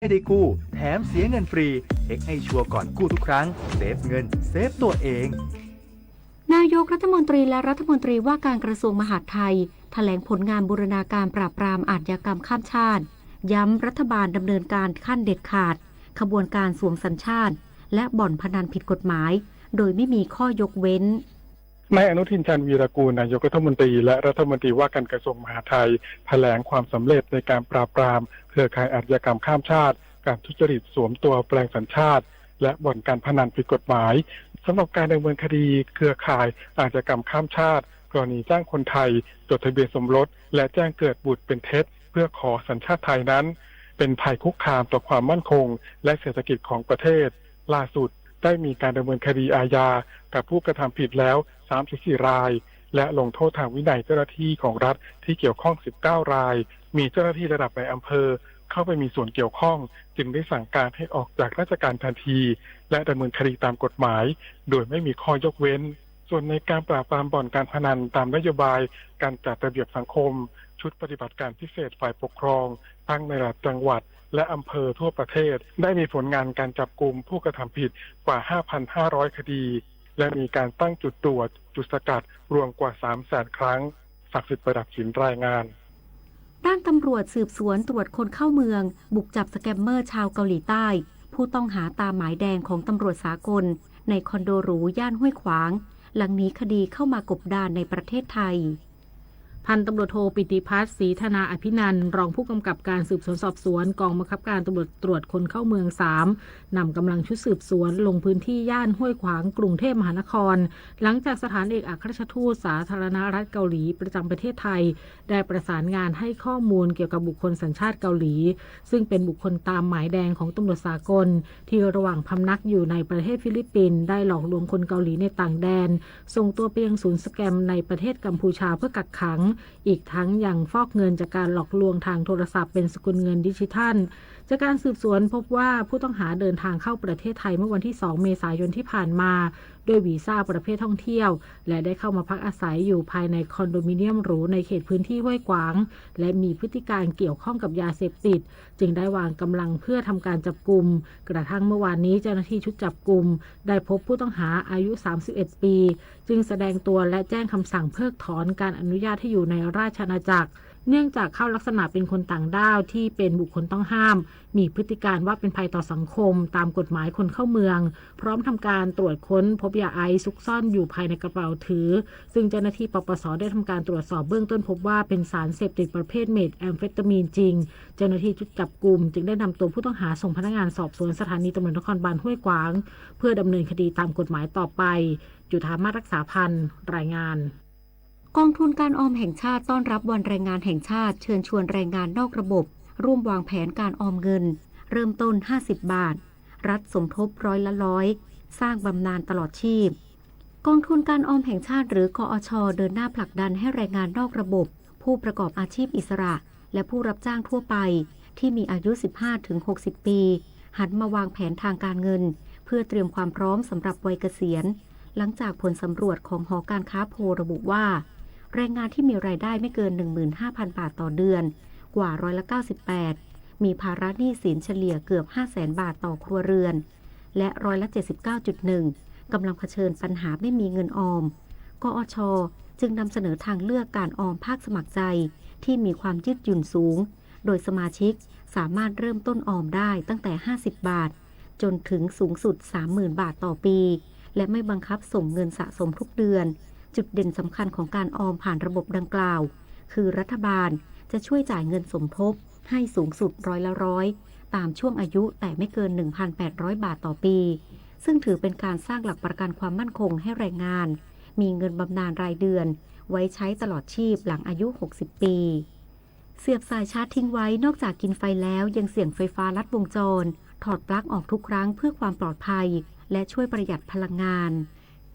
ไม่ได้กู้ แถมเสียเงินฟรี เช็คให้ชัวร์ก่อนกู้ทุกครั้ง เซฟเงิน เซฟตัวเอง นายกรัฐมนตรีและรัฐมนตรีว่าการกระทรวงมหาดไทย แถลงผลงานบูรณาการปราบปรามอาชญากรรมข้ามชาติ ย้ำรัฐบาลดำเนินการขั้นเด็ดขาด ขบวนการสวมสัญชาติ และบ่อนพนันผิดกฎหมาย โดยไม่มีข้อยกเว้น นายอนุทิน ชาญวีรกูร นายกรัฐมนตรีและรัฐมนตรีว่าการกระทรวงมหาดไทย แถลงความสำเร็จในการปราบปรามเครือข่ายอาชญากรรมข้ามชาติ การทุจริตสวมตัวแปลงสัญชาติ และบ่อนการพนันผิดกฎหมาย สำหรับการดำเนินคดีเครือข่ายอาชญากรรมข้ามชาติ กรณีจ้างคนไทยจดทะเบียนสมรส และแจ้งเกิดบุตรเป็นเท็จเพื่อขอสัญชาติไทยนั้น เป็นภัยคุกคามต่อความมั่นคง และเศรษฐกิจของประเทศ ล่าสุดได้มีการดำเนินคดีอาญากับผู้กระทำผิดแล้ว สามสิบสี่ ราย และลงโทษทางวินัยเจ้าหน้าที่ของรัฐที่เกี่ยวข้อง สิบเก้า ราย มีเจ้าหน้าที่ระดับนายอำเภอเข้าไปมีส่วนเกี่ยวข้อง จึงได้สั่งการให้ออกจากราชการทันที และดำเนินคดีตามกฎหมาย โดยไม่มีข้อยกเว้น ส่วนในการปราบปรามบ่อนการพนันตามนโยบายการจัดระเบียบสังคม ชุดปฏิบัติการพิเศษฝ่ายปกครอง ทั้งในระดับจังหวัดและอำเภอทั่วประเทศ ได้มีผลงานการจับกุมผู้กระทำผิดกว่า ห้าพันห้าร้อย คดี และมีการตั้งจุดตรวจจุดสกัดรวมกว่า สามแสน ครั้ง ศักดิ์สิทธิ์ ประดับศิลป์ รายงาน ด้านตำรวจสืบสวนตรวจคนเข้าเมือง บุกจับสแกมเมอร์ชาวเกาหลีใต้ ผู้ต้องหาตามหมายแดงของตำรวจสากล ในคอนโดหรูย่านห้วยขวาง หลังหนีคดีเข้ามากบดานในประเทศไทย พันตำรวจโทปิติพัฒน์ ศรีธนาอภินันท์ รองผู้กำกับการสืบสวนสอบสวนกองบังคับการตำรวจตรวจคนเข้าเมืองสาม นำกำลังชุดสืบสวนลงพื้นที่ย่านห้วยขวาง กรุงเทพมหานคร หลังจากสถานเอกอัครราชทูตสาธารณรัฐเกาหลีประจำประเทศไทย ได้ประสานงานให้ข้อมูลเกี่ยวกับบุคคลสัญชาติเกาหลี ซึ่งเป็นบุคคลตามหมายแดงของตำรวจสากล ที่ระหว่างพำนักอยู่ในประเทศฟิลิปปินส์ ได้หลอกลวงคนเกาหลีในต่างแดน ส่งตัวไปยังศูนย์สแกมในประเทศกัมพูชาเพื่อกักขัง อีกทั้งยังฟอกเงินจากการหลอกลวงทางโทรศัพท์เป็นสกุลเงินดิจิทัล จากการสืบสวนพบว่าผู้ต้องหาเดินทางเข้าประเทศไทยเมื่อวันที่ สอง เมษายนที่ผ่านมา ด้วยวีซ่าประเภทท่องเที่ยว และได้เข้ามาพักอาศัยอยู่ภายในคอนโดมิเนียมหรูในเขตพื้นที่ห้วยขวาง และมีพฤติการเกี่ยวข้องกับยาเสพติด จึงได้วางกำลังเพื่อทำการจับกุม กระทั่งเมื่อวานนี้เจ้าหน้าที่ชุดจับกุม ได้พบผู้ต้องหาอายุ สามสิบเอ็ด ปี จึงแสดงตัวและแจ้งคำสั่งเพิกถอนการอนุญาตให้อยู่ในราชอาณาจักร เนื่องจากเข้าลักษณะเป็นคนต่างด้าวที่เป็นบุคคลต้องห้าม มีพฤติการว่าเป็นภัยต่อสังคม ตามกฎหมายคนเข้าเมือง พร้อมทำการตรวจค้นพบยาไอซ์ซุกซ่อนอยู่ภายในกระเป๋าถือ ซึ่งเจ้าหน้าที่ปปส ได้ทำการตรวจสอบเบื้องต้นพบว่าเป็นสารเสพติดประเภทเมทแอมเฟตามีนจริง เจ้าหน้าที่ชุดจับกุมจึงได้นำตัวผู้ต้องหาส่งพนักงานสอบสวนสถานีตำรวจนครบาลห้วยขวาง เพื่อดำเนินคดีตามกฎหมายต่อไป จุฑามาศ รักษาพันธ์ รายงาน กองทุนการออมแห่งชาติต้อนรับวันแรงงานแห่งชาติ เชิญชวนแรงงานนอกระบบ ร่วมวางแผนการออมเงิน เริ่มต้น ห้าสิบ บาท รัฐสมทบร้อยละร้อย สร้างบำนาญตลอดชีพ กองทุนการออมแห่งชาติ หรือ กอช เดินหน้าผลักดันให้แรงงานนอกระบบ ผู้ประกอบอาชีพอิสระ และผู้รับจ้างทั่วไป ที่มีอายุ สิบห้าถึงหกสิบ ปี หันมาวางแผนทางการเงิน เพื่อเตรียมความพร้อมสำหรับวัยเกษียณ หลังจากผลสำรวจของหอการค้าโพลระบุว่า แรงงานที่มีรายได้ไม่เกิน หนึ่งหมื่นห้าพัน บาทต่อเดือน กว่าร้อยละเก้าสิบแปด มีภาระหนี้สินเฉลี่ยเกือบ ห้าแสน บาทต่อครัวเรือน และร้อยละ เจ็ดสิบเก้าจุดหนึ่ง กำลังเผชิญปัญหาไม่มีเงินออม กอช จึงนำเสนอทางเลือกการออมภาคสมัครใจ ที่มีความยืดหยุ่นสูง โดยสมาชิกสามารถเริ่มต้นออมได้ตั้งแต่ ห้าสิบ บาท จนถึงสูงสุด สามหมื่น บาทต่อปี และไม่บังคับส่งเงินสะสมทุกเดือน จุดเด่นสำคัญของการออมผ่านระบบดังกล่าว คือรัฐบาลจะช่วยจ่ายเงินสมทบให้สูงสุดร้อยละร้อย ตามช่วงอายุแต่ไม่เกิน หนึ่งพันแปดร้อย บาทต่อปี ซึ่งถือเป็นการสร้างหลักประกันความมั่นคงให้แรงงาน มีเงินบำนาญรายเดือน ไว้ใช้ตลอดชีพหลังอายุ หกสิบ ปี เสียบสายชาร์จทิ้งไว้ นอกจากกินไฟแล้วยังเสี่ยงไฟฟ้าลัดวงจร ถอดปลั๊กออกทุกครั้งเพื่อความปลอดภัย และช่วยประหยัดพลังงาน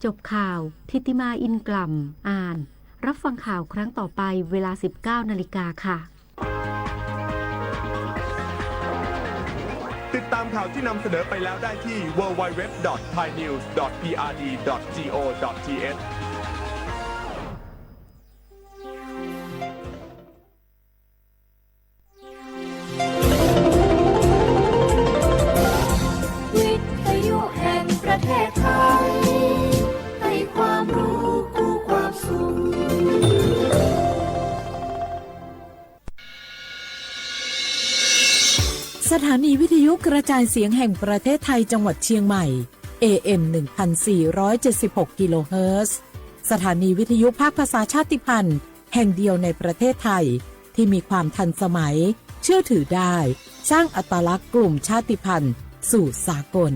จบข่าว ธิติมา อินกล่ำ อ่าน รับฟังข่าวครั้งต่อไป เวลา สิบเก้า นาฬิกาค่ะ ติดตามข่าวที่นำเสนอไปแล้วได้ที่ ดับเบิลยู ดับเบิลยู ดับเบิลยู ดอท ไทยนิวส์ ดอท พีอาร์ดี ดอท จี โอ ดอท ที เอช สถานีวิทยุกระจายเสียงแห่งประเทศไทยจังหวัดเชียงใหม่ เอ เอ็ม หนึ่งพันสี่ร้อยเจ็ดสิบหก กิโลเฮิรตซ์ สถานีวิทยุภาคภาษาชาติพันธุ์แห่งเดียวในประเทศไทย ที่มีความทันสมัย เชื่อถือได้ สร้างอัตลักษณ์กลุ่มชาติพันธุ์สู่สากล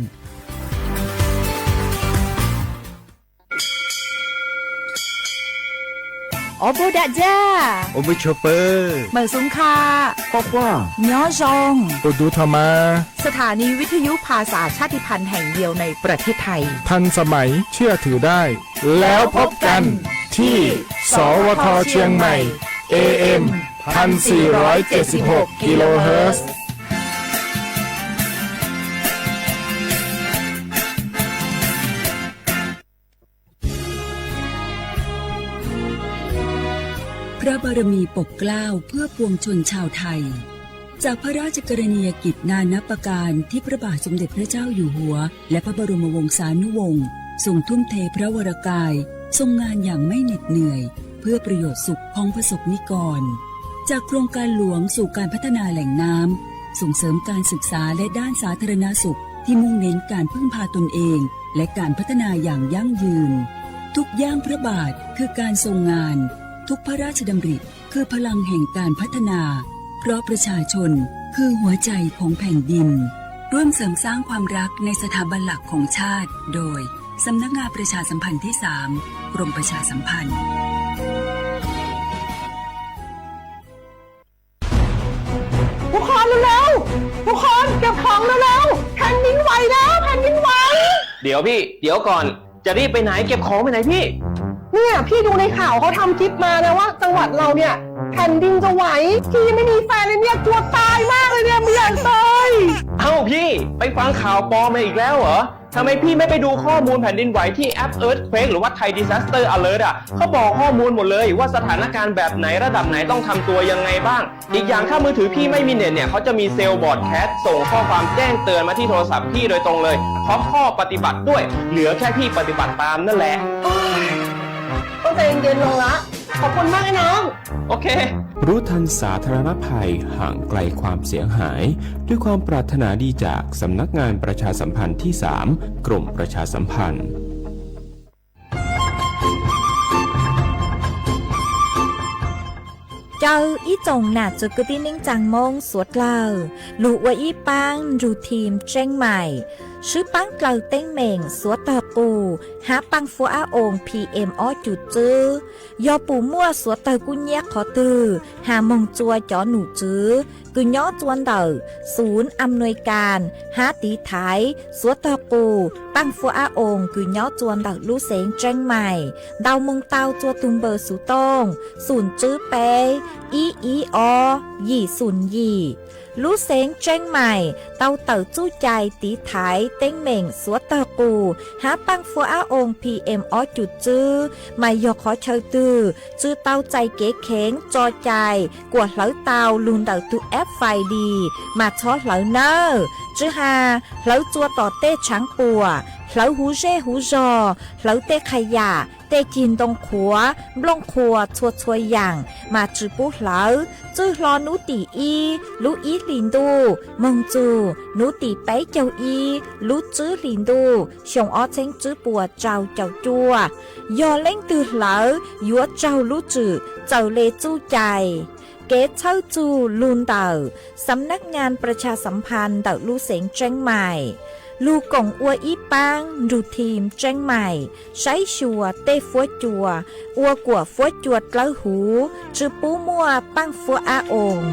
Ob peb dag zaj, ua peb tshua pawg, mam xoo kha, quaj quaj, nyob zoo, ua du tho mas. สถานีวิทยุภาษาชาติพันธุ์แห่งเดียวในประเทศไทย ทันสมัย เชื่อถือได้ แล้วพบกันที่ สวท เชียงใหม่ เอ เอ็ม พันสี่ร้อยเจ็ดสิบหก กิโลเฮิรตซ์ พระบารมีปกเกล้าเพื่อปวงชนชาวไทย จากพระราชกรณียกิจนานับประการที่พระบาทสมเด็จพระเจ้าอยู่หัว และพระบรมวงศานุวงศ์ทรงทุ่มเทพระวรกาย ทรงงานอย่างไม่เหน็ดเหนื่อย เพื่อประโยชน์สุขของประสบนิกร จากโครงการหลวงสู่การพัฒนาแหล่งน้ำ ส่งเสริมการศึกษาและด้านสาธารณสุขที่มุ่งเน้นการพึ่งพาตนเอง และการพัฒนาอย่างยั่งยืน ทุกย่างพระบาทคือการทรงงาน ทุกพระราชดำริคือพลังแห่งการพัฒนา เพราะประชาชนคือหัวใจของแผ่นดิน ร่วมเสริมสร้างความรักในสถาบันหลักของชาติ โดย สำนักงานประชาสัมพันธ์ที่สาม กรมประชาสัมพันธ์ ทุกคนเร็วๆ ทุกคนเก็บของเร็วๆ แผ่นดินไหวแล้ว แผ่นดินไหว เดี๋ยวพี่ เดี๋ยวก่อน จะรีบไปไหน เก็บของไปไหนพี่ เนี่ยพี่ดูในข่าวเขาทำคลิปมานะว่าจังหวัดเราเนี่ยแผ่นดินจะไหว พี่ยังไม่มีแฟนเลยเนี่ยกลัวตายมากเลยเนี่ย ไม่อยากตาย เอ้าพี่ ไปฟังข่าวปลอมมาอีกแล้วเหรอ ทำไมพี่ไม่ไปดูข้อมูลแผ่นดินไหวที่แอป Earthquake หรือว่า Thai Disaster Alert อ่ะ เขาบอกข้อมูลหมดเลยว่าสถานการณ์แบบไหนระดับไหนต้องทำตัวยังไงบ้าง อีกอย่างถ้ามือถือพี่ไม่มีเน็ตเนี่ย เขาจะมีเซลล์บรอดแคสต์ส่งข้อความแจ้งเตือนมาที่โทรศัพท์พี่โดยตรงเลย พร้อมข้อปฏิบัติด้วย เหลือแค่พี่ปฏิบัติตามนั่นแหละ ก็ใจเย็นลงละ ขอบคุณมากไอ้น้อง โอเค รู้ทันสาธารณภัย ห่างไกลความเสียหาย ด้วยความปรารถนาดีจากสำนักงานประชาสัมพันธ์ที่สาม กรมประชาสัมพันธ์ Caw ib tsoom nam txwv kwv tij neej tsaa Moob suav dlawg lug ua ib paab nrug team Tseeb Maim, swb paab dlawg teeb meem suav tawg qus hab paaj fuab ab oos P M ob cum txwb. Yog pum muaj suav tawg kub nyiab qhov twg has moog tsua cov num tswv kws nyob tsua ntawm xum am nuis kas hab tiv thaiv suav tawg qus paaj fuab ab oos kws nyob tsua ntawm lub xeev Tseeb Maim, ntau moog tau tsua tug npawb xuv tooj xum tswb peb ib ib ob yim xum yim. Lub xeev Tseeb Maim tau tawm txuj cai tiv thaiv teeb meem suav tawg qus hab paaj fuab ab oos P M ob cum txwb, mas yog qhov chaw twg tsi tau txais kev kheev tso cai kuas hlawv tau lug ntawm tug app Find My mas txhob hlawv nawb. Tsi has hlawv tsua tom tej tshaav puam, hlawv huv zej huv zog, hlawv tej qha yam, tej cig ntoo qhuav, nplooj qhuas txhua txhua yaam mas tsi pub hlawv. Txwj hlo nub tim ib lub ib hlis ntuj moog txug nub tim peb caug ib lub tswb hlis ntuj xyoo ob txheeb tswb puas rau caum cuaj. Yog leej twg hlawv yuav raug lub tswm txawm le txuj cai. Kev txhawb txug lug ntawm Xam Nab Nyaas Pra Cha Xam Phas ntawm lub xeev Tseeb Maim lug koom ua ib paab nrug team Tseeb Maim saib xyuas tej fuab cua ua kuam fuab cua dlawb huv, tsi pub muaj paaj fuab ab oos.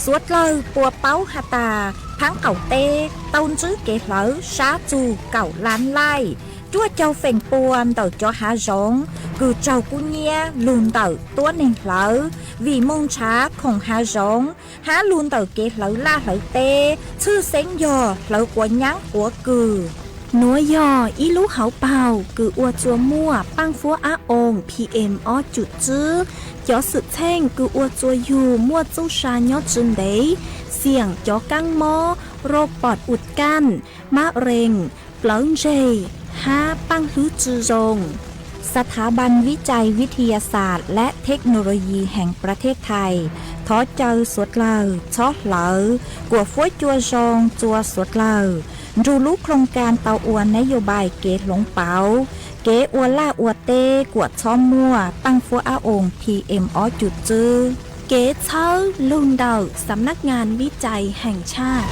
Suav dlawg puas paub has tas, phaab qaum teb tau ntswb kev hlawv sab txug kaum lab laij, cuaj caug feem pua ntawm cov hav zoov kws raug kub nyiab lug ntawm tuab neeg hlawv vim moog nrhav khoom hav zoov hab lug ntawm kev hlawv laj hlawv teb, tshwj xeeb yog hlawv quav nyaab quav kws. Nuav yog ib lub hauv paug kws ua tsua muaj paaj fuab ab oos P M ob cum tswb. Cov xwm txheej kws ua tsua yug muaj txuj sa nyob tsi ntev, xiam cov kaab mob, rau pom ua kaj, mab rees, plawv ntseg, hab paaj hlwb tsw zoo. สถาบันวิจัยวิทยาศาสตร์และเทคโนโลยีแห่งประเทศไทย thov caw suav dlawg txhob hlawv, kuam fuab cua zoo txua suav dlawg nrug lub khoos kaas tau ua nab yos npais kev hloov pauv, kev ua laj ua teb, kuam txhob muaj paaj fuab ab oos PM ob cum txwb. Kev txhawb lug ntawm สำนักงานวิจัยแห่งชาติ.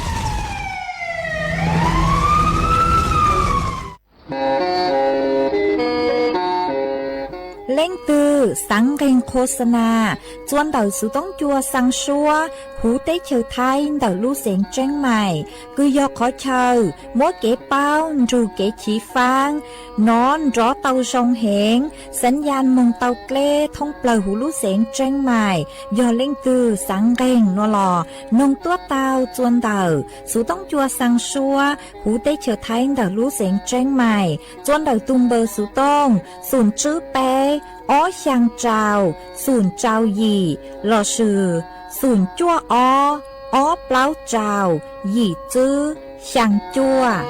Leej twg xaav nqeeg qhua xa nas txua ntawm xuv toob cua xaa suab huv teb chaws Thaib ntawm lub xeev Tseeb Mais, kws yog qhov chaw muab kev paub nrug kev chiv faab nov nrov tau zoo heev, xav yas moog tau dleb thoob plawg huv lub xeev Tseeb Mais. Yog leej twg xaav nqeeg nuav los noog tuab tau txua ntawm xuv toob cua xaa suab huv teb chaws Thaib ntawm lub xeev Tseeb Mais txua ntawm tug npawb xuv tooj xum tswb peb ob xyaa rau xum rau yim lossis xum cuaj ob ob plaub rau yim tswb xyaa cuaj.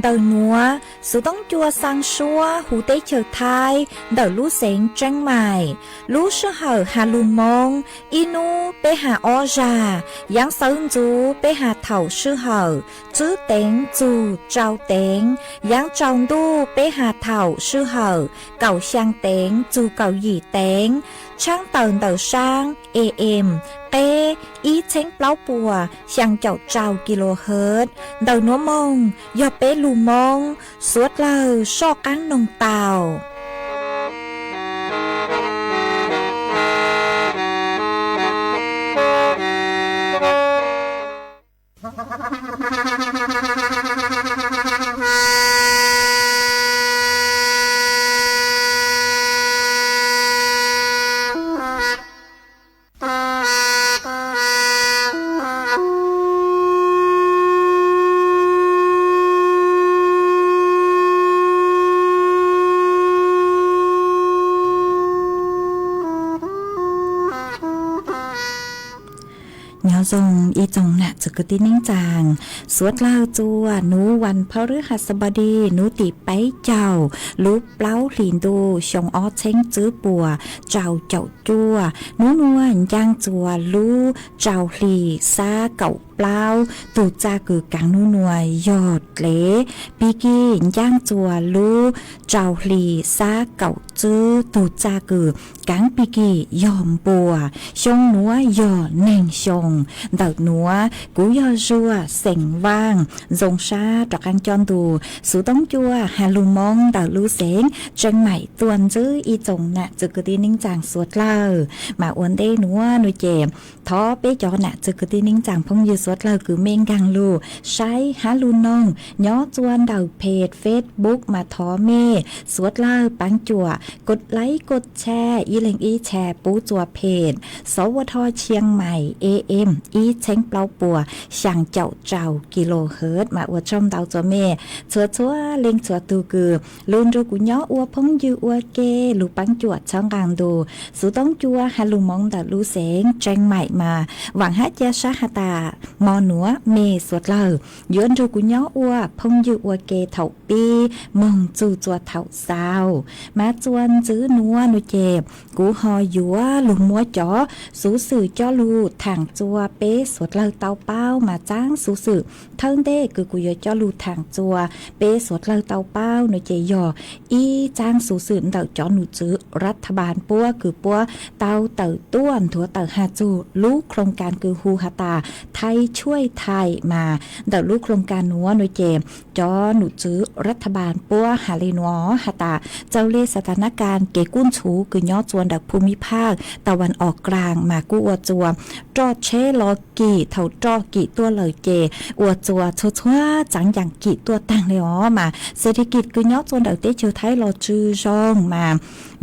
Ntawm nuav, xuv toob cua xaa suab huv teb chaws Thaib ntawm lub xeev Tseeb Mais, lub sij hawm has lug Moob ib nub peb has ob zag, yaav sawv ntxuv peb has thaum sij hawm tswb teev txug rau teev, yaav tsaus ntuj peb has thaum sij hawm kaum xyaa teev txug kaum yim teev, tshaab tawm ntawm saab AM qeb ib txheeb plaub puas xyaa caum rau kilohertz. Ntawm nuav moog yog peb lug Moob, suav dlawg soj qaab noog tau. Nyob zoo ib tsoom nam txwv kwv tij neej tsaa, suav dlawg txua nuav vas phau rwb has xab npau di nuav tim peb caug lub plaub hlis ntuj xyoo ob txheeb tswb puas rau caum cuaj, nub nuav ncaaj txua lub rau hlis xab kaum plaub, tug txaj kws kaav nub nuav yog dlev pig kig, ncaaj txua lub rau hlis xab kaum tswb, tug txaj kws kaav pig kig yog npua, xyoo nuav yog neeg xyoo. Ntawm nuav kuv yog Zuag xeem Vaaj, zoo sab rov qaab coj ntu xuv toob cua has lug Moob ntawm lub xeev Tseeb Mais tuaj ntsib ib tsoom nam txwv kwv tij neej tsaa suav dlawg. Mas ua ntej nuav nuav ces thov peb cov nam txwv kwv tij neej tsaa phooj ywg suav dlawg kws mej nkaag lug saib hab lug noog nyob txua ntawm peg Facebook mas thov mej suav dlawg paab cuam kod laib kod tshaj ib leeg ib tshaj pub txua peg Sov Ua Dho Chiang Mai AM ib txheeb plaub puas xyaa caum rau kilohertz. Mas ua tsaug ntau txua mej txhua txhua leej txhua tug kws lug nrug kuv nyob ua phooj ywg ua ke, lug paab cuam txhawb nqaa ntu xuv toob cua has lug Moob ntawm lub xeev Tseeb Mais mas vaam hab ca sab has tas mo nuav mej suav dlawg yuav nrug kuv nyob ua phooj ywg ua ke thaum pib moog txug txua thaum xaus. Mas txua ntsib nuav nuav ces kuv ho yuav lug muab cov xuv xwm coj lug thaam txua peb suav dlawg tau paub. Mas txaab xuv xwm thawj ntej kws kuv yuav coj lug thaam txua peb suav dlawg tau paub nuav ces yog ib txaab xuv xwm ntawm cov num tswv ras tha npaas puab kws puab tau tawm tuaj nthuav tawm has txug lub khoos kaas kws hu has tas Thaib Tshuaj Thaim. Mas ntawm lub khoos kaas nuav nuav ces cov num tswv ras tha npaas puab has le nuav has tas txaus le sa tha nab kas kev kub ntxhuv kws nyob txua ntawm phu mi phaaj ta vas os klaas mas kuj ua txua roj tsheb los kim, thaum roj kim tuaj lawm ces ua txua txhua txhua txaav yaam kim tuaj taag le os. Mas xe thi kis kws nyob txua ntawm teb chaws Thaib los tsw zoo mas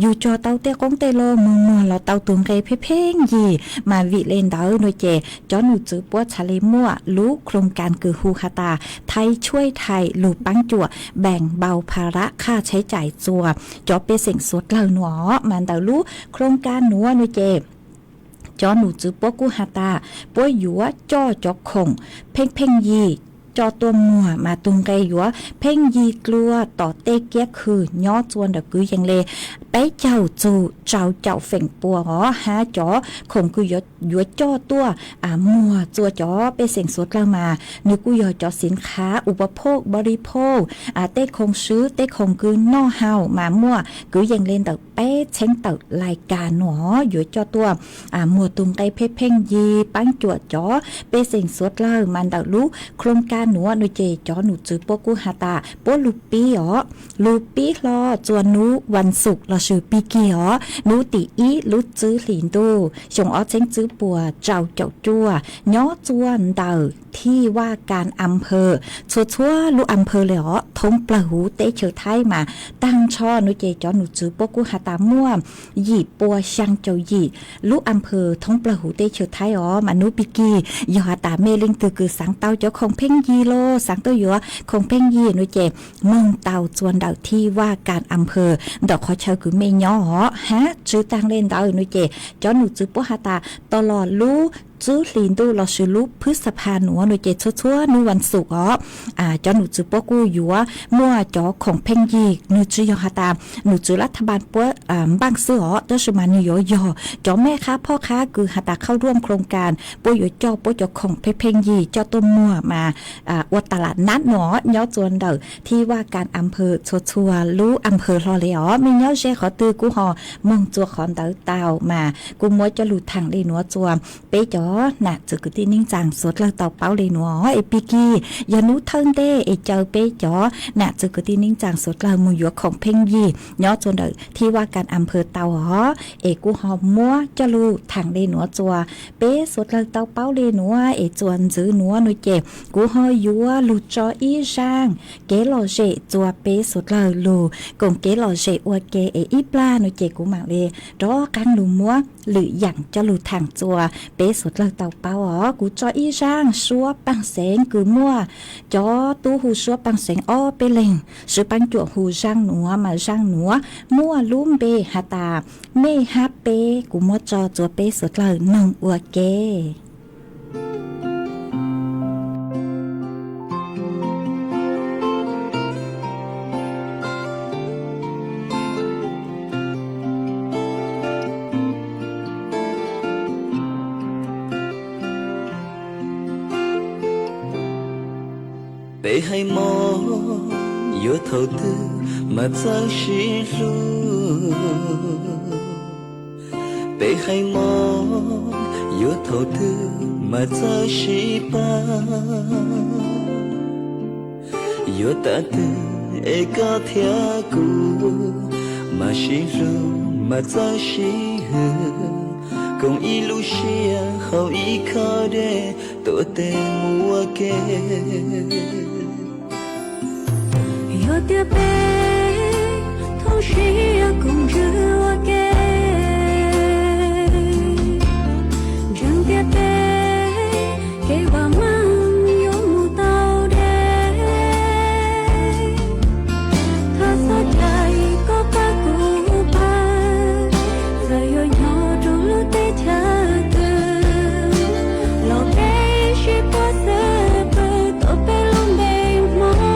yug cog tau tej qoob tej loo moog muag los tau tug nqe pheej pheej yig. Mas vim le ntawd nuav ces cov num tswv puab txhaj muaj lub khoo kas kws hu has tas thaij tshuaj thaij lug paab cuam npeeg npau pha lab qhaj tsheb cais txua cov pej xeem suav dlawg nuav. Mas ntawm lub khoo kas nuav nuav ces cov num tswv puab kuj has tas puab yuav coj cov khoom pheej pheej yig coj tuaj muag mas tug nqe yuav pheej yig dlua tom tej kiab khw nyob txua ntawm kwv yees le peb caug txug rau caum feem pua os. Hab cov khoom kws yuav coj tuaj muag txua cov pej xeem suav dlawg mas nwg kuj yog cov xiv qhav ua pa phauj npa li phauj, tej khoom swb tej khoom kws noj haus mas muaj kwv yees le ntawm peb txheeb tawm lais kas nuav yuav coj tuaj muag tug nqe pheej pheej yig paab cuam cov pej xeem suav dlawg. Mas ntawm lub khoo kas nuav nuav ces cov num tswv puab kuj has tas puab lug pib os, lug pib hlo txua nub vas xuv lossis pig kig os, nub tim ib lub tswv hlis ntuj xyoo ob txheeb tswb puas rau caum cuaj nyob txua ntawm thij vaj kas as phawv txhua txhua lub as phawv le os thoob plawg huv teb chaws Thaib mas taag nrho nuav ces cov num tswv puab kuj has tas muaj yim pua xyaa caum yim lub as phawv thoob plawg huv teb chaws Thaib os. Mas nub pig kig yog has tas mej leej twg kws xaav tau cov khoom pheej yig los xaav tuaj yuav khoom pheej yig nuav ces moog tau txua ntawm thij vaj kas as phawv ntawm qhov chaw kws mej nyob os. Hab tsw taag le ntawd nuav ces cov num tswv puab has tas tau los lub tswv hlis ntuj lossis lub phwb xab phas nuav nuav ces txhua txhua nub vas xuv os cov num tswv puab kuj yuav muaj cov khoom pheej yig. Nwg tsi yog has tas num tswv lab thaj npaaj puab npaaj xwb os, tab sis mas nwg yuav yog cov mej qhab phoj qhab kws has tas khauj ruaj khoo kas puab yuav coj puab cov khoom pheej pheej yig coj tuaj muag mas ua tas lam nab nuav nyob txua ntawm thij vaj kas as phawv txhua txhua lub as phawv hlo le os. Mej nyob ze qhov twg kuj ho moog txua qhov ntawd tau mas kuj muab coj lug thaam le nuav txua peb cov nam txwv kwv tij neej tsaa suav dlawg tau paub le nuav. Es pig kig yog nub thawj ntej es caw peb cov nam txwv kwv tij neej tsaa suav dlawg moog yuav khoom pheej yig nyob txua ntawm thij vaj kas as phawv tau os. Es kuj ho muab coj lug thaam le nuav txua peb suav dlawg tau paub le nuav. Es txua ntxiv nuav nuav ces kuv ho yuav lug tso ib zaaj kev lom zem txua peb suav dlawg lug koom kev lom zem ua ke. Es ib plag nuav ces kuv maam le rov qaab lug muab lwm yaam coj lug thaam txua peb suav dlawg tau paub os. Kuv tso ib zaaj suab paaj xeev kws muaj cov tub hu suab paaj xeev ob peb leeg, sib paab cuam hu zaaj nuav mas zaaj nuav muaj lub npe has tas mej hab peb. Kuv muab tso txua peb suav dlawg noog ua ke. Peb hais mob yuav thaum twg mas txawj sib hlub. Peb hais mob yuav thaum twg mas txawj sib pab. Yuav tav twg es koj thiab kuv mas sib hlub mas txawj sib hwm, koom ib lub siab haus ib khob dej tuav tes mus ua ke. Yog tias peb thooj siab koom ntsws ua ke, ntseeg tias peb kev vam meej yuav mus tau deb. Thov txhob cais koj pab kuv pab, txawm yuav nyob rau lub teb chaws twg los peb sib pab xwb pwg tau peb lub npe Hmoob.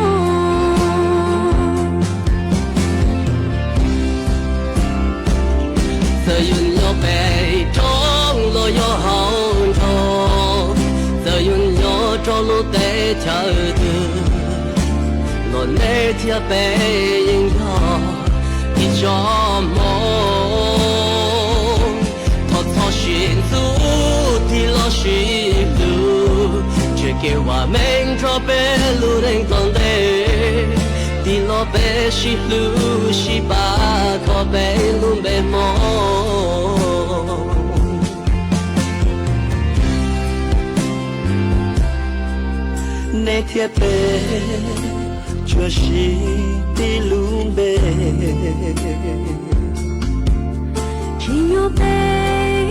Txawm yuav nyob pem roob los yog hauv nroog, txawm yuav nyob rau lub teb chaws twg los nej thiab peb yeej yog ib tsoom Hmoob. Thov txhob sib ntxub tig los sib hlub, ntshe kev vam meej nrog peb lub neej tom ntej, tig los peb sib hlub sib pab kho peb lub npe Hmoob. Nej thiab peb tsuas sib tib lub npe, tsim nyog peb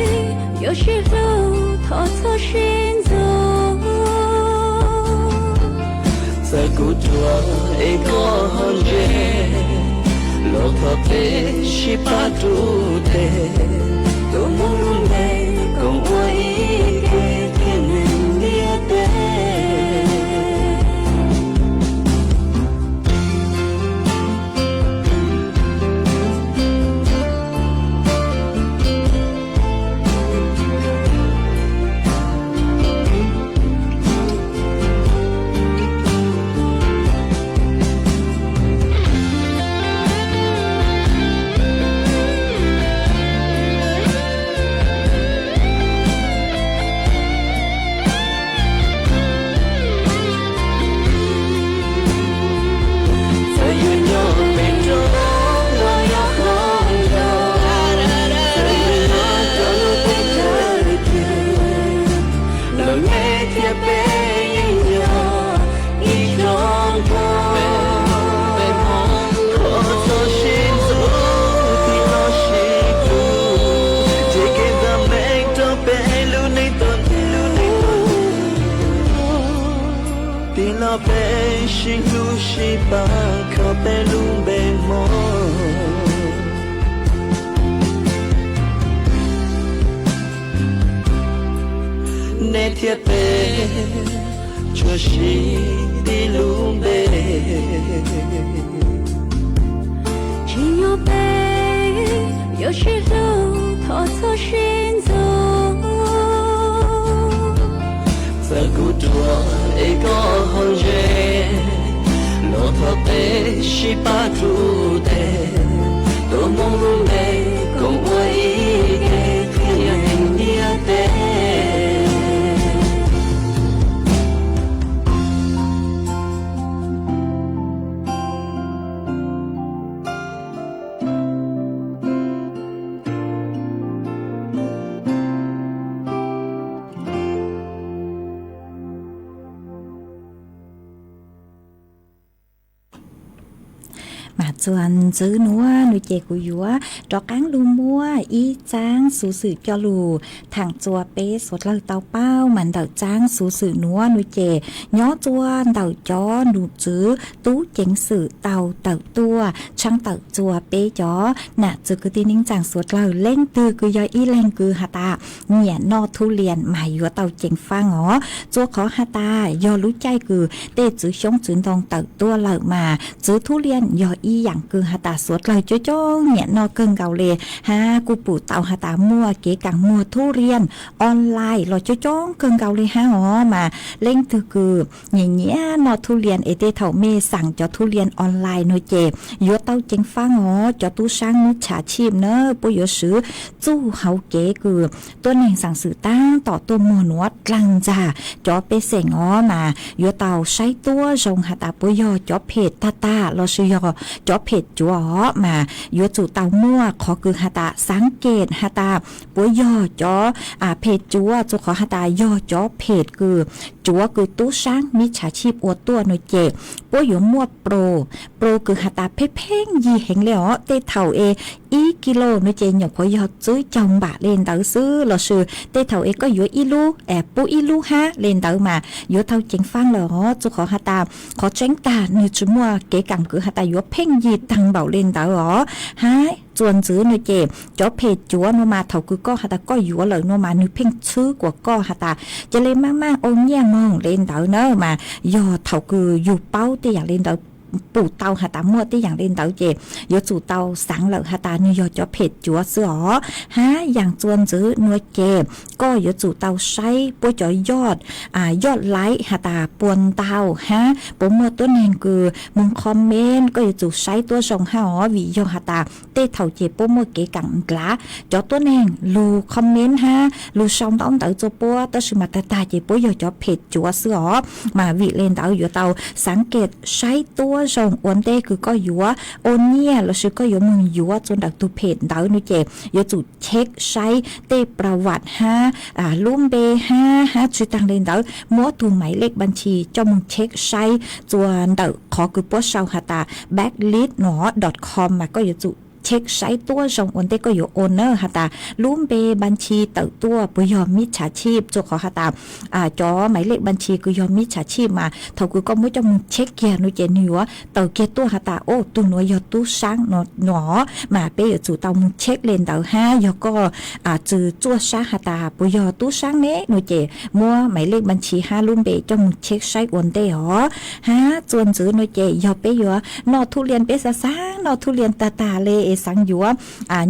yuav sib hlub thov txhob sib ntxub. Txawm kuv tuag es koj ho ntse, los thov peb sib pab rub tes, tuaj mus lub npe koom ua ib ke thiab neeg ntiaj teb. Txawm yuav nyob pem roob los yog hauv zos, txawm yuav nyob cov lub teb chaws twg, los nej thiab peb yeej yog ib tsoom Hmoob. Thov txhob sib ntxub, tig los sib hlub, nrhiav kev nta meej rau peb lub neej tuaj mus. Tig los peb sib hlub sib pab kho peb lub npe Hmoob. Nej thiab peb tsuas sib tib lub npe. Tsim nyog peb yuav sib hlub, thov txhob sib ntxub. Txawm kuv tuag es koj ho ntse, los thov peb sib pab rub tes, tuaj mus lub npe koom ua ib ke thiab neeg ntiaj teb. Mas txuas ntxiv nuav nua ces kuv yuav rov qaab lug muab ib txaab xuv xwm coj lug thaam txua peb suav dlawg tau paub. Mas ntawm txaab xuv xwm nuav nua ces nyob txua ntawm cov num tswv tub ceev xwm tau tawm tuaj tshaab tawm txua peb cov nam txwv kwv tij neej tsaa suav dlawg. Leej twg kws yog ib leeg kws has tas nyiam noj thub lias mas yuav tau ceev faab os. Txua qhov has tas yog lub caij kws tej txwv xyoob txwv ntoo tawm tuaj lawm mas txwv thub lias yog ib yaam kws has tas suav dlawg coob coob nyiam noj kawg nkaus le hab. Kuj pum tau has tas muaj kev kaam muag thub lias online los coob coob kawg nkaus le hab os. Mas leej twg kws nyiam nyiam noj thub lias es tej thaum mej xaam cov thub lias online nua ces yuav tau ceev faab os. Cov tub saab mib tshaav tshij na puab yuav swv txuj hauv kev kws tuab neeg xaam xwm taab tom tuaj muag nuav dlaag ntxag cov pej xeem os. Mas yuav tau saib tuab zoo has tas puab yog cov phem tag tag lossis yog cov phem cuav os. Mas yuav tsum tau muaj qhov kws has tas xaav kem has tas puab yog cov phem cuav, txug qhov has tas yog cov phem kws cuav kws tub saab mib tshaav tshij ua tuaj nua ces puab yuav muaj pro, pro kws has tas pheej pheej yig heev le os. Tej thaum es ib kilo nua ces nyuam qhuav yog tsib caug npam le ntawd xwb, lossis tej thaum es koj yuav ib lub, pub ib lub hab le ntawd mas yuav tau ceev faab lawm os. Txug qhov has tas qhov tseeb tag nwg tsi muaj kev kaam kws has tas yuav pheej yig taag npaum le ntawd os. Hab txuas ntxiv nua ces cov phem cuav nua mas thaum kws koj has tas koj yuav lawm nua mas nwg pheej txhwb kuas koj has tas ca le maaj maaj ua nyiaj moog le ntawd na. Mas yog thaum kws yug paub tej yaam le ntawd, pum tau has tas muaj tej yaam le ntawd ces yuav tsum tau xaav lawm has tas nwg yog cov phem cuav xwb os. Hab yaam txuas ntxiv nua ces koj yuav tsum tau saib puab cov yoj, yoj like has tas puas ntau hab puas muaj tuab neeg kws moog comment, koj yuav tsum saib tuab zoo hab os. Vim yog has tas tej thaum ces puab muaj kev kaam ndlav cov tuab neeg lug comment hab lug sau ntaub ntawv txug puab, tab sis mas tag tag ces puab yog cov phem cuav xwb os. Mas vim le ntawd yuav tau xaav kem saib tuab zoo ua ntej kws koj yuav ua nyiaj lossis koj yuav moog yuav txug ntawm tug phem ntawd nua ces yuav tsum check saib tej pravat hab lub npe hab, hab tsi taag le ntawd muab tug maiv lej npab ntshis coj moog check saib txua ntawm qhov kws puab sau has tas blacklist no dot com mas koj yuav tsum check saib tuab zoo ua ntej koj yuav ua na, has tas lub npe npas ntshis tawm tuaj puas yog mib tshav tshij, txua qhov has tas cov maiv lej npas ntshis kws yog mib tshav tshij mas thaum kws koj muab coj moog check kiag no ces nwg yuav tawm kiag tuaj has tas o tug nuav yog tub saab no, mas peb yuav tsum tau moog check le ntawd hab yog koj txwv txuaj sab has tas puas yog tub saab ne no ces muab maiv lej npas ntshis hab lub npe coj moog check saib ua ntej os. Hab txuas ntxiv no ces yog peb yuav noj thub lias, peb xav xav noj thub lias tag tag le es xaav yuav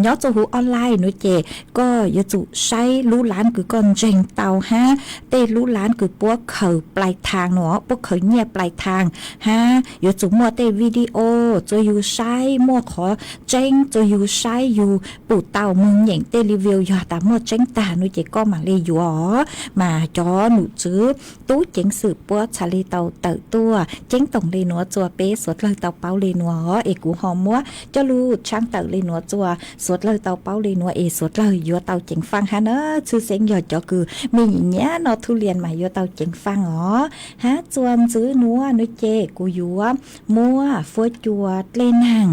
nyob txuas huv online no ces koj yuav tsum saib lub lab kws koj ntseeg tau hab tej lub lab kws puab khaws plais thaas no, puab khaws nyiaj plais thaas hab yuav tsum muaj tej video txuas yug saib muaj qhov tseeb, txuas yug saib yug pum tau moog nyeem tej review yog tas muaj tseeb tag no ces koj mam le yuav os. Mas cov nom tswv tub ceev xwm puab txhad le tau tawm tuaj ceeb toom le nuav txuas peb suav dlawg tau paub le nuav os, es kuv ho muab coj lug tshaaj tawm le nuav txuas suav dlawg tau paub le nuav es suav dlawg yuav tau ceev faaj hab na. Tshwj xeeb yog cov kws mej nyiam nyiam noj thub lias mas yuav tau ceev faaj os. Hab txuas ntxiv nuav no ces kuv yuav muab fuab cua dlej naag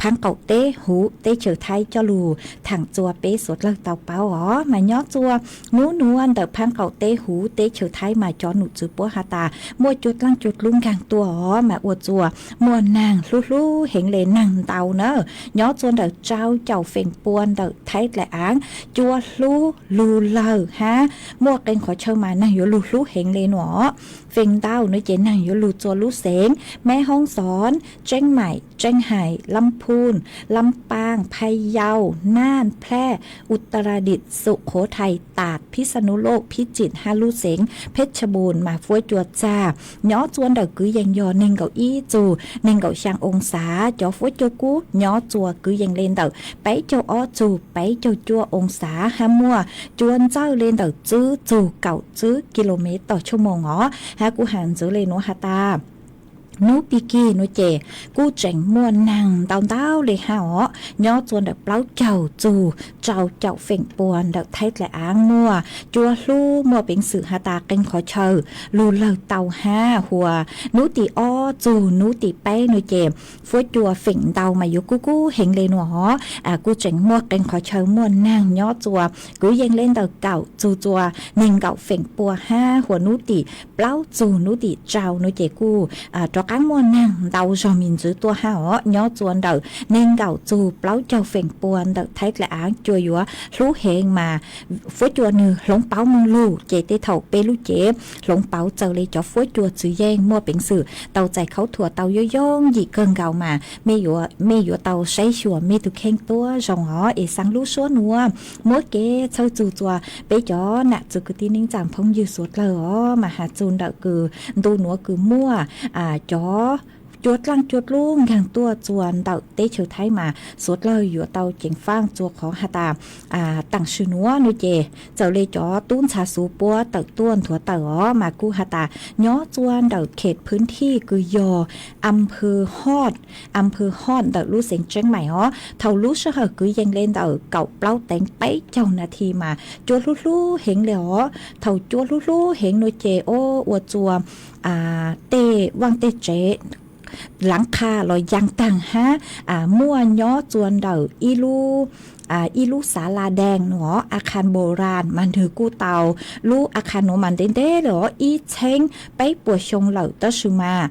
phaab qaum teb huv teb chaws Thaib coj lug thaam txuas peb suav dlawg tau paub os. Mas nyob txuas nub nuav ntawm phaab qaum teb huv teb chaws Thaib mas cov nom tswv puab has tas muaj cua dlaaj cua dlub nkaag tuaj os, mas ua txuas muaj naag hlub hlub heev le naag ntau na. Nyob txuas ntawm rau caum feem pua ntawm Thaib dlaim aav, cua hlub lug lawg hab muaj qee qhov chaw mas naag yuav lug hlub heev le nuav. Feem ntau no ces naag yuav lug txua lub xeev Meb Hoob Xoob, Tseeb Maim, Tseeb Hais, Lab Phooj, Lab Paaj, Phaj Yau, Naj, Plaj, Utaradit, Sum Khuv Thais, Taas, Phij Xa Nus Loj, Phij Tsim hab lub xeev Phej Tshaj Npuun mas fuab cua txag nyob txuas ntawm kwv yees yog neeg nkaum ib txug neeg nkaum xyaa oo xav. Cov fuab cua kub nyob txuas kwv yees le ntawm peb caug ob txug peb caug cuaj oo xav hab muaj cua ntxawj le ntawm tsib txug kaum tsib ki lo mev tom tshaj moos os. Hab kuj has ntxiv le nuav has tas nub pig kig no ces kuj tseem muaj naag ntau ntau le hab os, nyob txuas ntawm plaub caug txug rau caum feem pua ntawm Thaib dlaim aav muaj cua hlub muaj peev xwm has tas qee qhov chaw lug lawg tau hab huas nub tim ob txug nub tim peb no ces fuab cua feem ntau mas yuav kub kub heev le nuav os. Kuj tseem muaj qee qhov chaw muaj naag nyob txuas kwv yees le ntawm kaum txug txuas neeg nkaum feem pua hab huas nub tim plaub txug nub tim rau no ces kuj rov qaab muaj naag ntau zog me ntsis tuaj hab os, nyob txuas ntawm neeg nkaum txug plaub caug feem pua ntawm Thaib dlaim aav cua yuav hlub heev mas fuab cua nwg hloov pauv moog lug ces tej thaum peb lub cev hloov pauv txawm le cov fuab cua txwv yeej muaj peev xwm tau txais khaub thuas tau yooj yooj yim kawg nkaus mas mej yuav tau saib xyuas mej tug kheej tuab zoo os. Es xaa lub suab nuav muab kev txhawb txug txuas peb cov nam txwv kwv tij neej tsaa phooj ywg suav dlawg os, mas has txug ntawm kws ntu nuav kws muaj cov cua dlaaj cua dlub nkaag tuaj txuas ntawm teb chaws Thaib mas suav dlawg yuav tau ceev faaj txuas qhov has tas taam sim nuav no ces txawm le cov tub ntxhais xuv puab tawm tuaj nthuav tawm os mas kuj has tas nyob txuas ntawm khem phwv thij kws yog am phw hoj, am phw hoj ntawm lub xeev Tseeb Maim os, thaum lub sij hawm kwv yees le ntawm kaum plaub teev peb caug nas this mas cua hlub hlub heev le os. Thaum cua hlub hlub heev no ces o ua txuas tej vaaj tej tsev laav qha los yaa taag hab muaj nyob txuas ntawm ib lub ib lub xav la dees no, a khas npo ras mas nwg kuj tau lub a khas nuav mas ntev ntev le os, ib txheeb peb puas xyoo lawm tab sis mas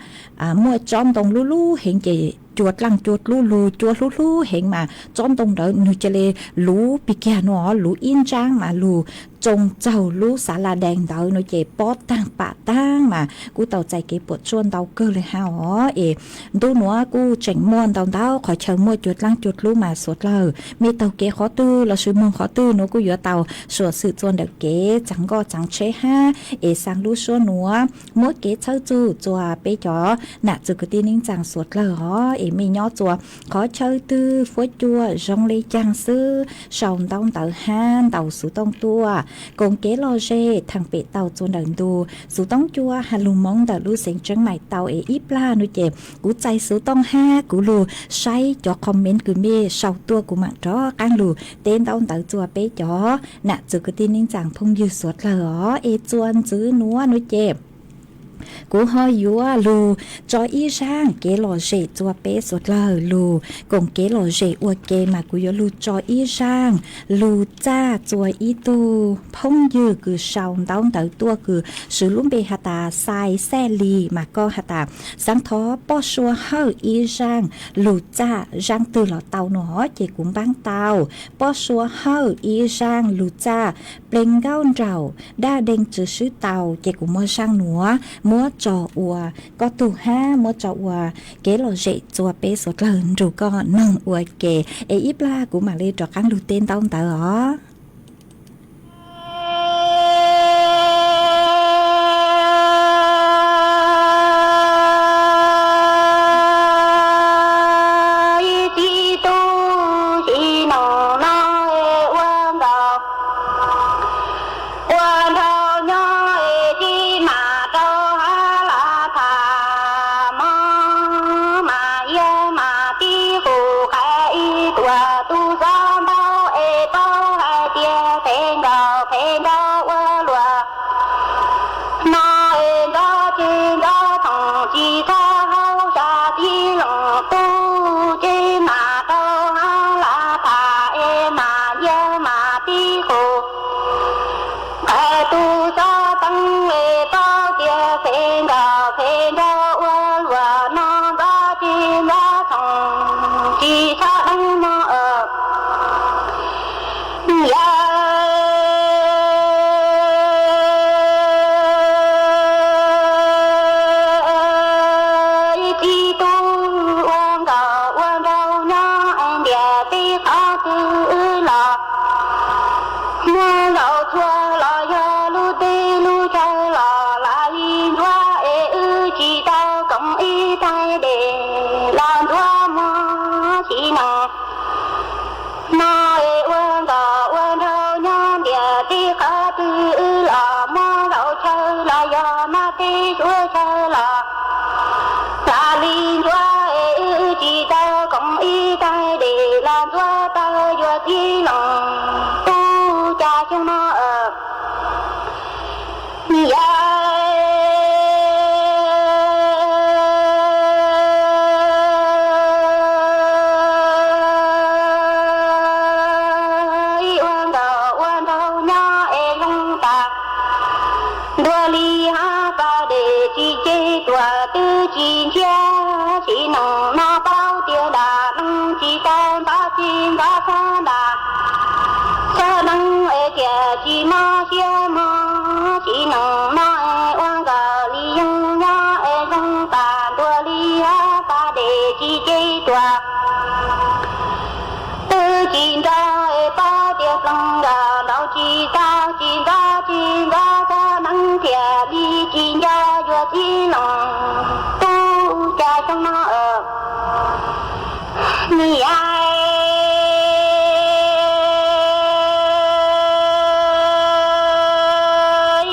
muaj tsob ntoo lub lub heev ces cua dlaaj cua dlub lug cua hlub hlub heev mas tsob ntoo ntawd nwg ca le luv pig kiag no, luv ib ntsaab mas lug tsoo txaug lub xav la dees ntawd no ces pob taag pam taag mas kuj tau txais kev puam tsuaj ntau kawg le hab os. Es ntu nuav kuj tseem muaj ntau ntau qhov chaw muaj cua dlaaj cua dlub mas suav dlawg mej taug kev qhov twg lossis moog qhov twg nuav kuj yuav tau suam xwm txuas ntawm kev txaav nkoj txaav tsheb hab. Es xaa lub suab nuav muab kev txhawb txug txuas peb cov nam txwv kwv tij neej tsaa suav dlawg os, es mej nyob txuas qhov chaw twg fuab cua zoo le caag xwb sau ntaub ntawv hab ntaus xuv tooj tuaj koom kev lom zem thaam pem tau txuas ntawm ntu xuv tooj cua has lug Moob ntawm lub xeev Tseeb Maim tau. Es ib plag no ces kuv txais xuv tooj hab kuv lug saib cov comment kws mej sau tuaj kuv maam rov qaab lug teb ntaub ntawv txuas peb cov nam txwv kwv tij neej tsaa phooj ywg suav dlawg os. Es txuas ntxiv nuav no ces Kuv ho yuav lug tso ib zaaj kev lom zem txua peb suav dlawg lug koom kev lom zem ua ke mas kuv yuav lug tso ib zaaj lug txaj txua ib tug phooj ywg kws sau ntaub ntawv tuaj kws swv lub npe has tas Xais Xej Lis mas koj has tas xaav thov Poj Sua Hawj ib zaaj lug txaj zaaj twg los tau no ces kuv npaab tau Poj Sua Hawj ib zaaj lug txaj Plees Nkaub Nraum Daj Dee Tswv Swb tau ces kuv muab zaaj nuav muab tso ua koj tug hab muab tso ua kev lom zem txua peb suav dlawg nrug koj noog ua ke. Es ib plag kuv mam li rov qaab lug teb ntaub ntawv os. Ib txhij tub sim neej no ua nkaus ua nraug nyob es tsis mam rau hab las tham mog, mas yog mas tib qus qai ib tuam tub xob ntaub es paub hais tias phem nkaus phem nraug ua luam no es nrov tsis nrov thoom tsis txhob haub sab tib leej tub tsis mam rau hab las tham es mas yog mas tib qus qai tub xob teeb es paub tias phem nkaus phem nraug ua luam no nrov tsis nrov thoom tsis txhob deeb no yog ib txhij tub ua nkaus ua nraug nyob es ntiam teb qhov twg los muaj zaum txhua los yog lub teb lub chaw los lam li ntsuav es wb tsis tau koom ib taig dej los ntsuav muag sim neej no es ua nkaus ua nraug nyob ntiam teb qhov twg los muaj zaum chaw los yog nab teb suav chaw los lam li ntsuav es wb tsis tau koom ib taig dej los ntsuav tau yuav txij leej tub cas xyoo no yog ib ua nkaus ua nraug nyob es zoo tas ntua li hab pas dej tsis ceg tuam twb tsis ntsiab sim neej no paub tias nram neej tsis tau ntxov tsis ntxov txhob nram txhob neej es tiam tsis mob siab mog sim neej no es ua nkaus li yeej nyob es zoo tas ntua li hab pas dej tsis ceg tuam twb tsis nrau es paub tias ploog nkaus nraug tsis tau tsis ntxov tsis ntxov txhob neej tiam li tsis nco yuav txij leej tub cas xyoo no niag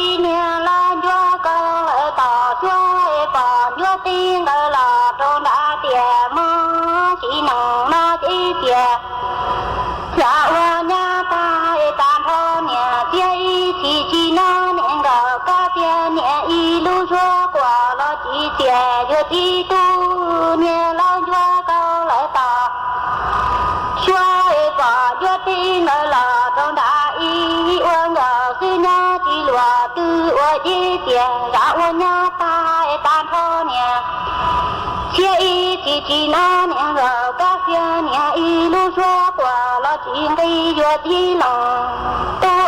ib niag los ncuav koj lawm tom suab es pom ncuav tij nqawd los rau nrad tias mog sim neej no ces tias yog ua nyab tag es tas nrho niam txiag ib txhis tsis nov niam nkaum koj tiag niam ib lub suab quas los tsis txias yuav txij tub niag los ncuav koj lawm tom suab es pom ncuav tij nqawd los rau nrad ib ua nkaus xwb nyob tsis luag twg ua ib tias zam ua nyab tag es tas nrho niam txiag ib txhis tsis nov niam nkaum koj tiag niam ib lub suab quas los tsis nqis yuav txij leej tub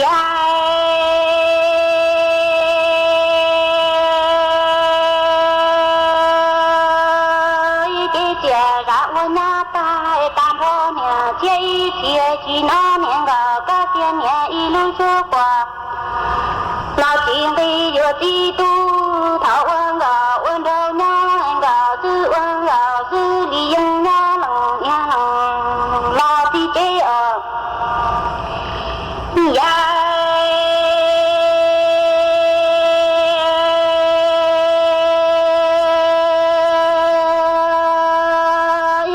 yog ib ces tias zam ua nyab tag es tas nrho niam txiag ib txhis tsis nov niam nkaum koj tiag niam ib lub suab quas los tsis nqis yuav txij tub thaum ua nkaus ua nraug nyob nkaus xwb ua nkaus xwb li yeej nyob leej niam leej los txij tsev os yog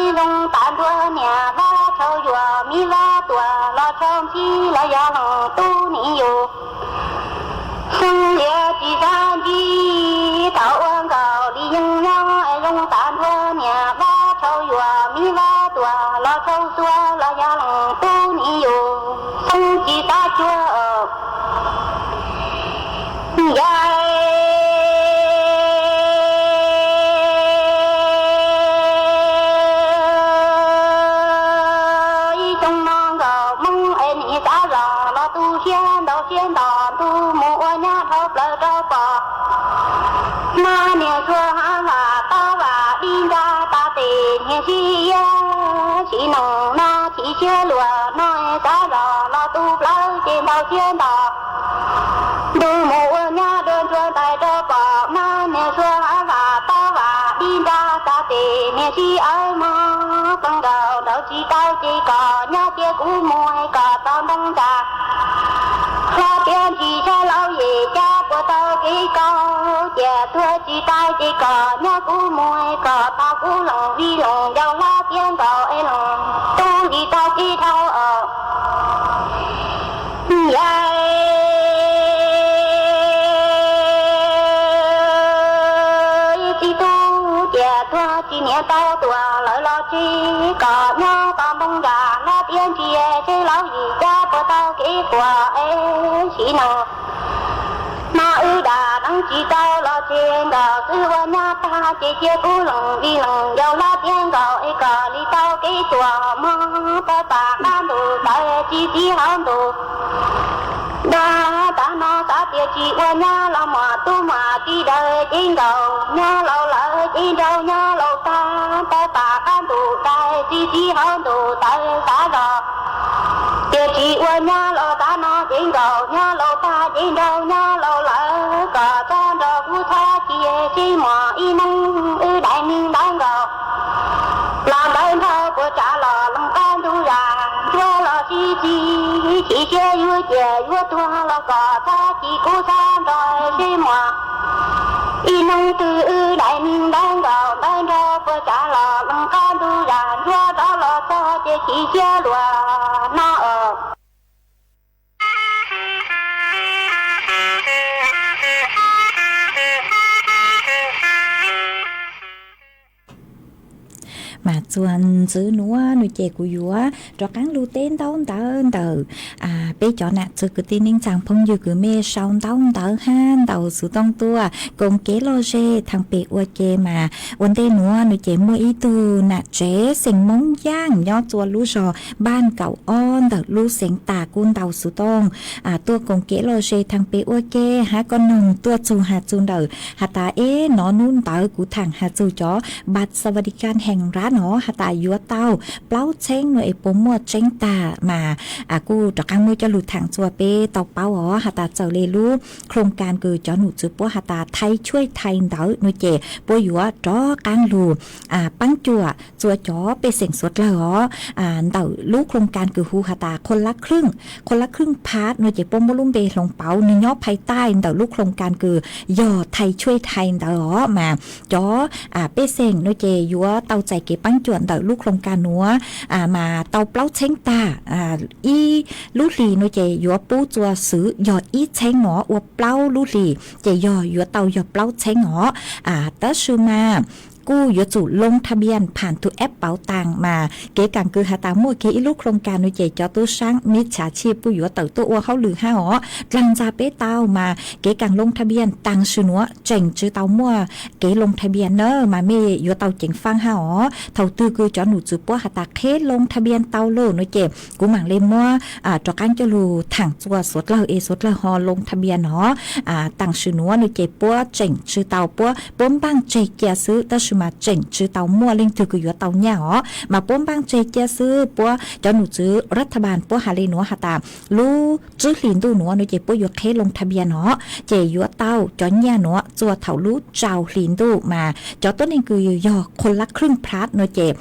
ib zoo tas ntua niam vaj tshau yuav mi vaj tuam los tshau ntsib los yog leej tub nim yus xyoo lias tsis Vaj ntsis thaum ua nkaus li yeej nyob es zoo tas nrua niam vaj tshau yuam mi vaj tuam los tshau xua los yog leej tub nim yus xeeb tsis tab cuag yai ib xyoo no nkaus Hmoob es nim xav zos los tu siab ntau siab nto ntu mus ua nyab dhau plaws rau pom. Mas niam txhua hav vam tau vam dib nra tas tes niam sib iab sim neej no chim siab luag no xav zos los tu plawv ces ntau siab nto ntu mus ua nyab dua ntsuag ntais rau pom. Mas niam txhua hav vam tau vam dib nra tas tes niam sib awb mog qee nkaus ntaus tsis tau ces kom nyab cia kuv mus kom tau ntoo ntsa. Hlo tiab ntsis saib laus yim cab puas tau kev kau, ciam tuag tsis tau ces kom nyab kuv mus kom tau kuv leej vij leej yau hlo tiab nkaus es leej tub li tau tib dhau os. Yai txiv tub ciam tuag tsis niam tau tuam lawv los tsis kom nyob tau ntoo yam hlo tiab ntsis saib laus yim cab puas tau kev puas es sim no. Mas wb dam neeb tsis tau los tsis nkaus xwb ua nyab tag ces cia kuv leej vij leej yau hlo tiab nkaus es kom li tau kev tuam mog. Tau pam qab ntuj tawv tsis txiv hauv ntuj dag. Tav no xav tias tsis ua nyab los muaj tub muaj ki daws ces nkaus nyab laus lawm ces nrau nyab laus tag. Tau pam qab ntuj tawv tsis txiv hauv ntuj tawv xav zos tias tsis ua nyab los tav no ces nkaus nyab laus tag ces nrau nyab laus lawm. Kom txhob nrog kuv txhob cia sib muaj ib neeg wb daim neeg ntawv nkaus los ntawv nrog puas tsav los leej qab ntug zam nruab los sib txig chim siab yuav ciam yuav tuag los kom txhob cia kuv txhob nrog sib muaj ib neeg twg wb daim neeg ntawv nkaus ntawv nrog puas tsav los leej qab ntug zam nruab rov los txog ces chim siab luag no. Mas txuas ntxiv nuav no ces kuv yuav rov qaab lug teb ntaub ntawv ntawm peb cov nam txwv kwv tij neej tsaa phooj ywg kws mej sau ntaub ntawv hab ntaus xuv tooj tuaj koom kev lom zem thaam pem ua ke. Mas ua ntej nuav no ces muaj ib tug nam tsev xeem Moob Yaaj nyob txua lub zog Npaaj Kaum Ob ntawm lub xeev Tas kuj ntaus xuv tooj tuaj koom kev lom zem thaam pem ua ke hab koj noog tuaj txug has txug ntawm has tas eb nov nub ntawd kuv thaam has txug cov npaj xav vas di kas heem nrab no has tas yuav tau plaub txheeb no es puas muaj tseeb tag. Mas kuj rov qaab muab coj lug thaam txua peb tau paub os has tas txawm le lub khoo kas kws cov num txwv puab has tas thais tshuaj thais ntawv no ces puab yuav rov qaab lug paab cuam txua cov pej xeem suav dlawg os ntawm lub khoo kas kws hu has tas Qhua Lab Khwj, Qhua Lab Khwj Phaj no ces puab muab lub npe hloov pauv nwg nyob phais taij ntawm lub khoo kas kws yog thais tshuaj thais ntawv os. Mas cov pej xeem no ces yuav tau txais kev paab cuam ntawm lub khoo kas nuav mas tau plaub txheeb tag ib lub hlis no ces yuav pub txua xwv yog ib txheeb os, ua plaub lub hlis ces yog yuav tau yog plaub txheeb os. Tab sis mas kuj yuav tsum loo tha npias pham tug eb pauv taas mas kev kas kws has tas muaj kev ib lub khoo kas no ces cov tub saab mib txhaj tshij puj yuav tawm tuaj ua hauj lwm hab os. Dlaag ntxag peb tau mas kev kas loo tha npias taas sim nuav tseem tsw tau muaj kev loo tha npias na mas mej yuav tau ceev faab hab os. Thaus twg kws cov num txwv puab has tas qheb loo tha npias tau lawm no ces kuv maam le muab rov qaab coj lug thaam txua suav dlawg es suav dlawg ho loo tha npias no. Taam sim nuav no ces puab tseem tsw tau puab, puab npaaj tseg cia xwb tab sis mas tseem tsw tau muaj leej twg kws yuav tau nyaj os mas puab npaaj tseg cia xwb. Puab cov num txwv ras tha npas puab has le nuav has tas lub tsib hlis ntuj nuav no ces puab yuav qheb loo tha npias no ces yuav tau cov nyaj nuav txua thaum lub rau hlis ntuj mas cov tuab neeg kws yog Qhua Lab Khwj Phaj no ces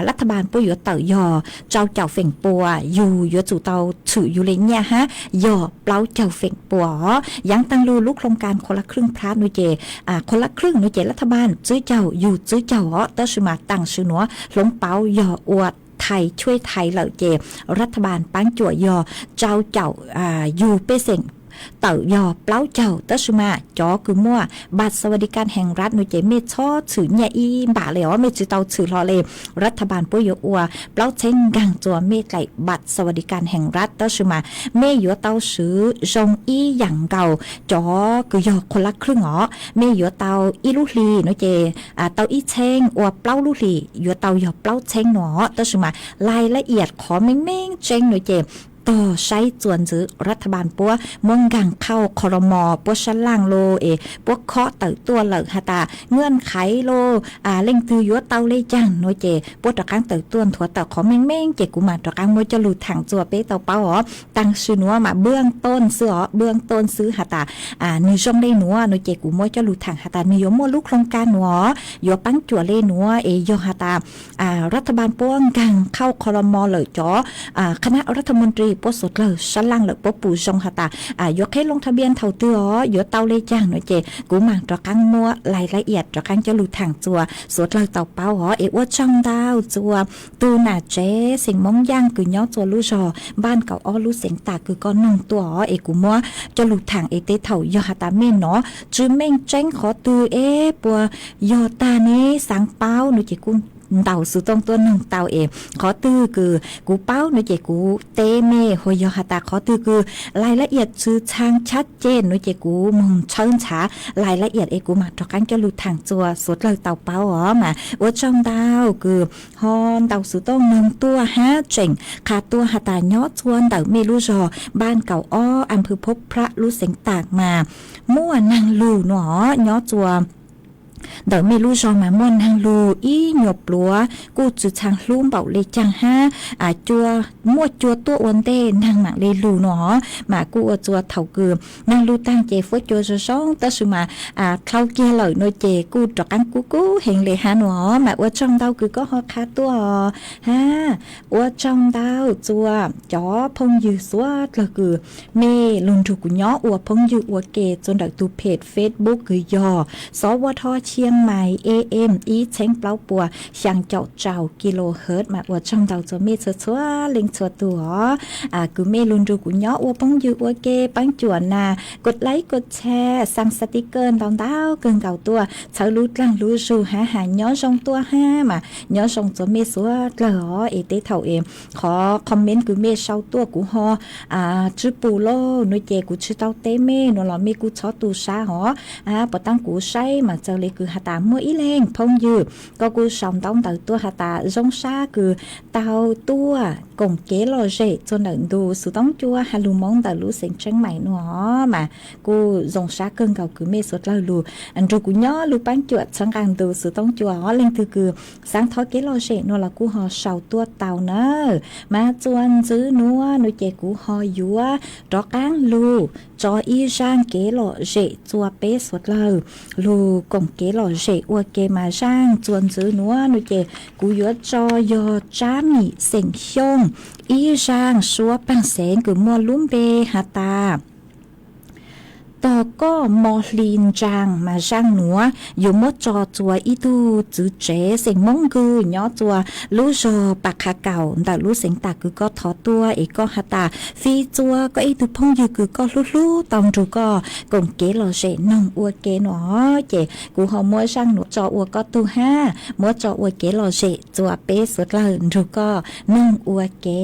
ras tha npas puab yuav tawm yog rau caum feem pua, yug yuav tsum tau txhwm yug le nyaj hab yog plaub caug feem pua os. Yaav taag lug lub khoo kas Qhua Lab Khwj Phaj no ces Qhua Lab Khwj no ces ras tha npas tsib caug yug tsib caug os tab sis mas taam sim nuav hloov pauv yog ua thais tshuaj thais lawm ces ras tha npas paab cuam yog rau caum yug pej xeem tawm yog plaub caug, tab sis mas cov kws muaj บัตรสวัสดิการแห่งรัฐ no ces mej txhob txhwm nyiaj ib npam le os, mej tsi tau txhwm hlo le. รัฐบาล puab yuav ua plaub txheeb nkaag txuas mej dlaim บัตรสวัสดิการแห่งรัฐ tab sis mas mej yuav tau swv zoo ib yaam nkaus cov kws yog คนละครึ่ง os. Mej yuav tau ib lub hlis no ces tau ib txheeb, ua plaub lub hlis yuav tau yog plaub txheeb no, tab sis mas รายละเอียด qhov meej meej tseeb no ces tog saib txuas ntxiv รัฐบาล puab muab nkaag qhauj ครม. puab sab laaj los es puab khob tawm tuaj lawm has tas เงื่อนไข los leej twg yuav tau le caag no ces puab rov qaab tawm tuaj nthuav tawm qhov meej meej ces kuv maam rov qaab muab coj lug thaam txuas peb tau paub os. Taag sim nuav mas เบื้องต้น xwb os, เบื้องต้น xwb has tas nwg zoo le nuav no ces kuv muab coj lug thaam has tas nwg yuav muaj lub โครงการ nuav, yuav paab cuam le nuav es yog has tas รัฐบาล puab nkaag qhauj ครม. lawm, cov คณะรัฐมนตรี puab suav dlawg sab laaj lawm puab pum zoo has tas yuav qheb ลงทะเบียน thaus twg os, yuav tau le caag no ces kuv maam rov qaab muab รายละเอียด rov qaab coj lug thaam txuas suav dlawg tau paub os. Es ua tsaug ntau txuas tug nam tsev xeem Moob Yaaj kws nyob txuas lub zog บ้านเก่าอ้อ lub xeev tas kws koj noog tuaj os, es kuv muab coj lug thaam es tej thaum yog has tas mej nov tsi meej tseeb qhov twg es puas yog tag ne xaav paub no ces kuj ntaus xuv tooj tuaj noog tau es qhov twg kws kuv paub no ces kuv teb mej, ho yog has tas qhov twg kws รายละเอียด tsi tshaav ชัดเจน no ces kuv moog tshawb ntxhaav รายละเอียด es kuv maam rov qaab coj lug thaam txuas suav dlawg tau paub os. Mas ua tsaug ntau kws ho ntaus xuv tooj noog tuaj hab tseem qha tuaj has tas nyob txuas ntawm mej lub zog บ้านเก่าอ้อ อำเภอพบพระ lub xeev tas mas muaj naag lug no os, nyob txuas ntawm mej lub zog mas muaj naag lug ib nyuas pluav kuj tsi tshaav hlub npaum le caag hab muaj cua tuaj ua ntej naag maam le lug no os. Mas kuj ua txuas thaum kws naag lug taag ces fuab cua zoo zoo, tab sis mas dlhau kiag lawm no ces kuj rov qaab kub kub heev le hab no os. Mas ua tsaug ntau kws koj ho qha tuaj hab ua tsaug ntau txuas cov phooj ywg suav dlawg kws mej lug nrug kuv nyob ua phooj ywg ua ke txuas ntawm tug phem Facebook kws yog สวท. เชียงใหม่ A M ib txheeb plaub puas xyaa caum rau kilohertz. Mas ua tsaug ntau txuas mej txhua txhua leej txhua tug os, kws mej lug nrug kuv nyob ua phooj ywg ua ke paab cuam na, กดไลค์ กดแชร์ xaa xaa ti kawg ntau ntau kawg nkaus tuaj txhawb lub dlaag lub zug hab has nyob zoo tuaj hab. Mas nyob zoo txuas mej suav dlawg os, es tej thaum es qhov comment kws mej sau tuaj kuv ho tsi pum lauj no ces kuv tsi tau teb mej no los mej kuj txhob tu sab os. Puas taab kuv saib mas txawm le kws has tas muaj ib leeg phooj ywg koj kuj sau ntaub ntawv tuaj has tas zoo sab kws tau tuaj koom kev lom zem txuas ntawm ntu xuv toob cua has lug Moob ntawm lub xeev Tseeb Maim no os. Mas kuj zoo sab kawg nkaus kws mej suav dlawg lug nrug kuv nyob lug paab cuam txhawb nqaa ntu xuv toob cua os. Leej twg kws xaav thov kev lom zem no los kuj ho sau tuaj tau na. Mas txuas ntxiv nuav no ces kuv ho yuav rov qaab lug tso ib zaaj kev lom zem txuas peb suav dlawg lug koom kev lom zem ua ke. Mas zaaj txuas ntxiv nuav no ces kuv yuav tso yog Tsab Mim xeem Xyooj ib zaaj suab paag xeev kws muaj lub npe has tas Tog Koj Mo Hli Ntsaa. Mas zaaj nuav yuav muab tso txuas ib tug txwv tsev xeem Moob Kws nyob txuas lub zog Pas Qha Kaum ntawm lub xeev tas kws koj thov tuaj es koj has tas fij txuas koj ib tug phooj ywg kws koj hlub hlub tau nrug koj koom kev lom zem noog ua ke no. Ces kuv ho muab zaaj nuav tso ua koj tug hab muab tso ua kev lom zem txuas peb suav dlawg nrug koj noog ua ke.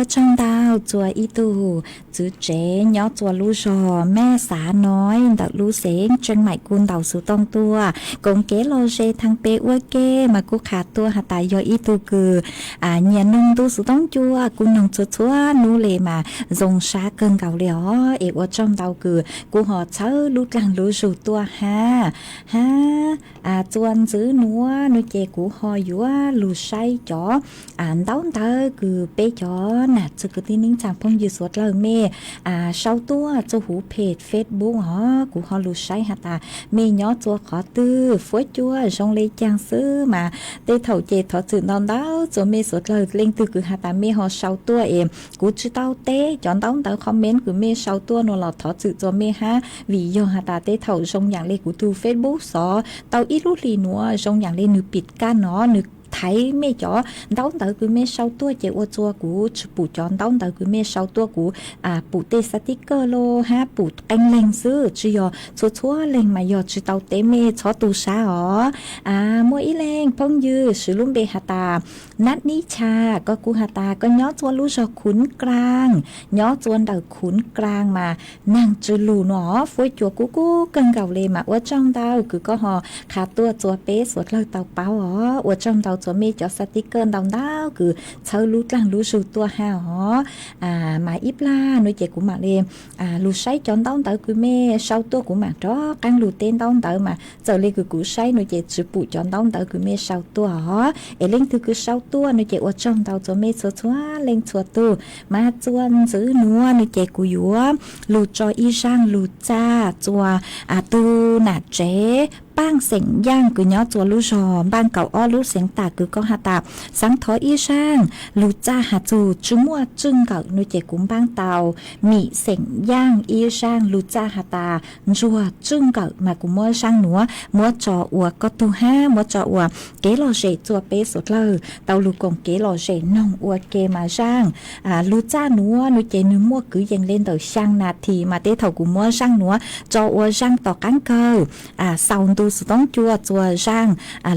Ua tsaug ntau txua ib tug txwv tsev nyob txua lub zog Mej Xav Noi ntawm lub xeev Tseem Maim kuj ntaus xuv tooj tuaj koom kev lom zem thaj pem ua ke mas kuj qha tuaj has tas yog ib tug kws nyiam noog ntu xuv tooj cua, kuj noog txhua txhua hnub li mas zoo sab kawg nkaus li os. Es ua tsaug ntau kws kuj ho txhawb lub dlaag lub zug tuaj hab, hab txua ntxwv nuav nuav ces kuv ho yuav lug saib cov ntaub ntawv kws peb cov nam txwv kwv tij neej tsaa phooj ywg suav dlawg mej sau tuaj txua huv phem Facebook os. Kuv ho lug saib has tas mej nyob txua qhov twg, fuab cua zoo le caag xwb mas tej thaum ces thov txwm ntau ntau txua mej suav dlawg leej twg kws has tas mej ho sau tuaj es kuv tsi tau teb cov ntaub ntawv comment kws mej sau tuaj nuav los thov txwm txua mej hab, vim yog has tas tej thaum zoo yaam le kuv tug Facebook xov tau ib lub hlis nuav zoo yaam le nwg pim kaj no nwg thaiv mej cov ntaub ntawv kws mej sau tuaj ces ua txua kuv tsi pum cov ntaub ntawv kws mej sau tuaj, kuv pum tej xatikaj los hab pum qee leeg xwb tsi yog txhua txhua leeg mas yog tsi tau teb mej txhob tu sab os. Muaj ib leeg phooj ywg swv lub npe has tas Nab Nib Cha, koj kuj has tas koj nyob txua lub zog Khuv Kaaj, nyob txua ntawm Khuv Kaaj mas naag tsw lug nuav fuab cua kub kub kawg nkaus le mas ua tsaug ntau kws koj ho qha tuaj txua peb suav dlawg tau paub os. Ua tsaug ntau txua mej cov xatikaj ntau ntau kws txhawb lub dlaag lub zug tuaj hab os. Mas ib plag nuav ces kuv maam le lug saib cov ntaub ntawv kws mej sau tuaj, kuv maam rov qaab lug teb ntaub ntawv mas txawm le kws kuv saib nuav ces tsi pum cov ntaub ntawv kws mej sau tuaj os. Es leej twg kws sau tuaj nuav ces ua tsaug ntau txua mej txhua txhua leej txhua tug. Mas txua ntxwv nuav nuav ces kuv yuav lug tso ib zaaj lug txaj txua tug nam tsev Paaj Xeem Yaaj kws nyob txua lub zog Npaaj Kaum Ob lub xeev Tam kws koj has tas xaav thov ib zaaj lug txaj has txug tsi muaj tswj nkawm nuav ces kuv npaab tau Mim Xeem Yaaj ib zaaj lug txaj has tas ntsuag tswj nkawm mas kuv muab zaaj nuav muab tso ua koj tug hab muab tso ua kev lom zem txua peb suav dlawg tau lug koom kev lom zem noog ua ke mas zaaj lug txaj nuav nuav ces nwg muaj kwv yees le ntawm xyaa nas this mas tej thaum kuv muab zaaj nuav tso ua zaaj tom qaab kawg xaus ntu xuv toob cua txua zaaj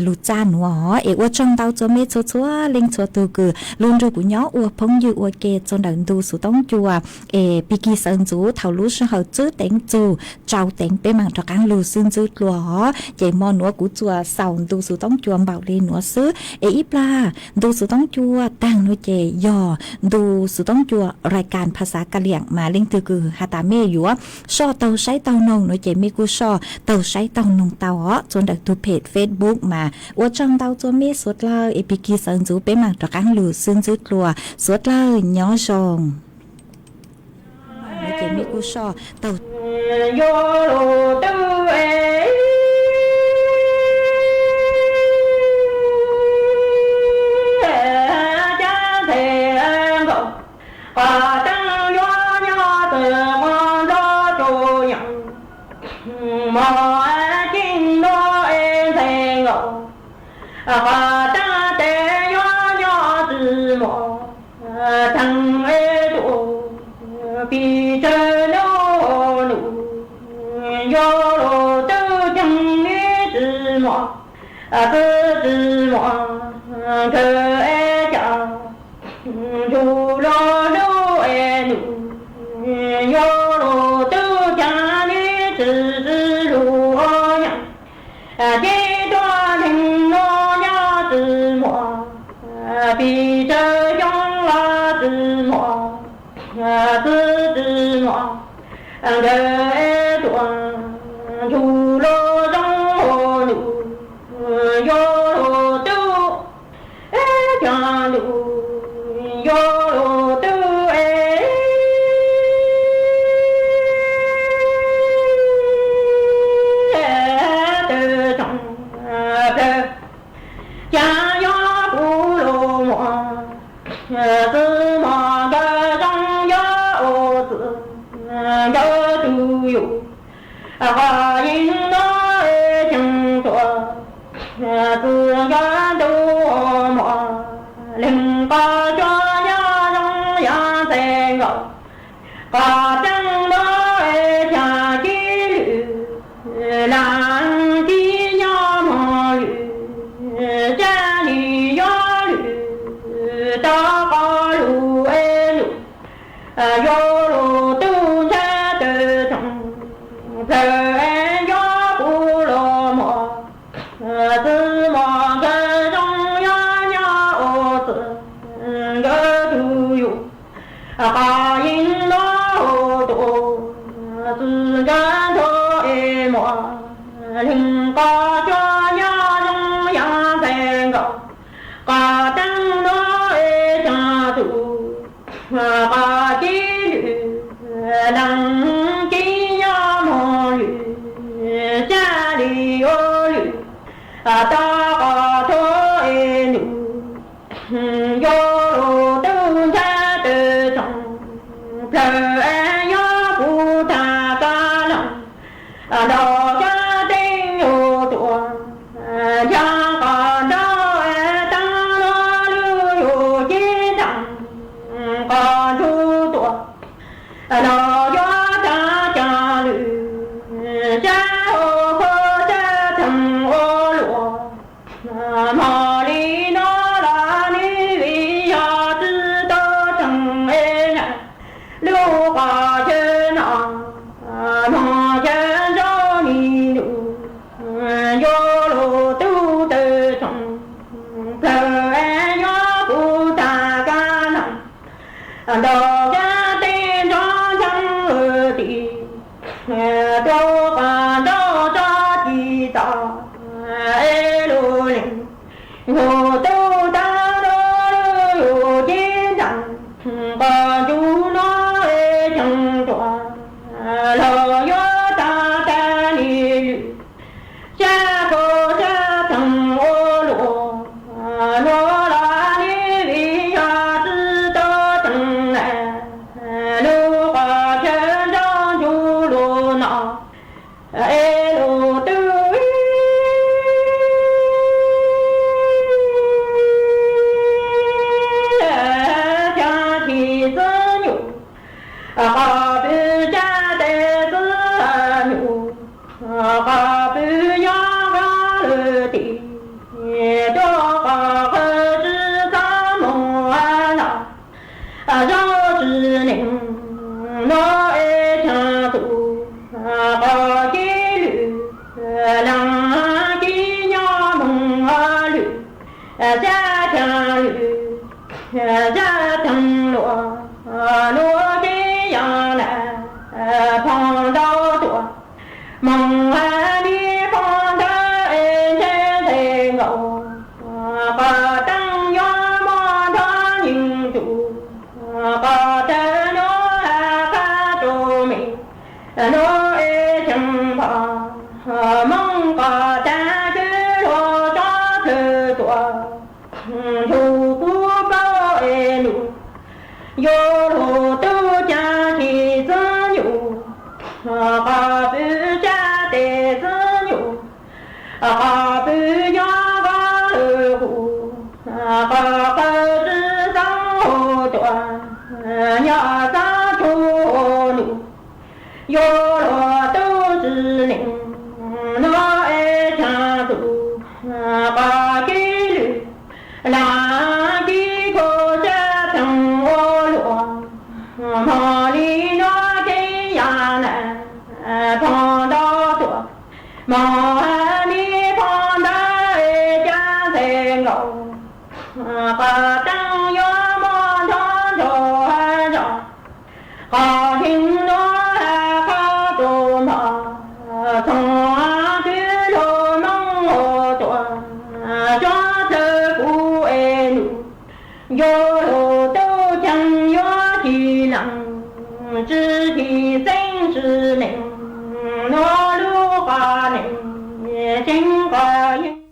lug txaj nuav os. Es ua tsaug ntau txua mej txhua txhua leej txhua tug kws lug nrug kuv nyob ua phooj ywg ua ke txua ntawm ntu xuv toob cua. Es pig kig sawv ntxuv thaum lub sij hawm txwb teev txug tsau teev peb maam rov qaab lug xwb ntxwb dlua os. Ces mo nuav kuv txua xaus ntu xuv toob cua npaum le nuav xwb. Es ib plag ntu xuv toob cua taag nuav ces yog ntu xuv toob cua rais kas phas xav Kas Liam mas leej twg kws has tas mej yuav soj taug saib taug noog nuav ces mej kuj soj taug saib taug noog tau os txua ntawm tug phem Facebook mas ua tsaug ntau txua mej suav dlawg. Es pig kig sawv ntxuv peb maam rov qaab lug xwb ntxwb dlua, suav dlawg nyob zoo. Ces mej kuj soj taug txwv nkawd nrog es muaj leej qos cuab nyob zoo yog ntxhais nkaus, qos teeb nrog es tsav tus, qos kib lwm leej kib nyob moog lwm, sab li ua lwm tau qos rua es nus, yuav lug tub ntxhais tawg tsoom plawg es nyob puv tag kab noog, nrog cov teeb yug tuaj, nrog qos nrog es taab lug lug yug cib ntaag qos nrug tuaj, nrog yuav tag caag lwm, sab hauv khuv sab theem ua luaj. Mog li nuav los nwg vim yog tsi tau tseem es na, lub qos chaw no moog chaw nrau nim nus, yuav lug tub tawg tsoom plawg es nyob puv tag kab noog, nrog cov teeb nrog ntseeg tim, rua qos nrau tso ci txom es lug leej, yug tub tag lug lug yug cib ntaag qos nrug nuav es tseem ruam, lug yuav tag tag li lwm, sab khuv sab theem ua luaj. Nuav los nwg vim yog tsi tau tseem na, lub qos chaw nrau nrug lug no es lug tub chaw ci txwv nyuj, qos pw sab tes txwv nyuj, qos pw nyob qab lwm tim, rua qos qw tsi txhob moog los, zov tsi neeg nuav es tsav tus, qos kib lwm leej kib nyob moog lwm, sab thaam lwm, sab thaam luaj, luaj kib yog na, phoo ntau tuaj, moog hab mi phoo ntawd es ntshe ntxhais nkaus, qos teeb yuav muaj nrog nyeem tus, qos tawg nuav hab qab rua me, nuav es tseem npog, moog qos tag kws luag tsob plawg tuaj, nrug puv paub es nus, yuav lug tub caag ci txwv nyuj, qos pw sab tes txwv nyuj, qos pw nyob qab lwm qub, qos qw tsi txhob tuaj, nyob txhob tshua nus, yuav lug tub tsi neeg nuav es tsav tus, qos kib lwm, laag kib khuv sab thaam ua luaj, moog li nuav kib yog na, phoo ntau tuaj, moog hab mi phoo ntawd es caag ntxhais nkaus, qos teeb yuav muaj nrog nrog hab zog, qos theej nuav hab qab rua npog, txhoov hab kws lug moog tuaj, tsob plawg puv es nus, yuav lug tub caag yuav ci leej, tsi ci xeeb tsi neeg, nuav lub qos neeg tseeb qos yeej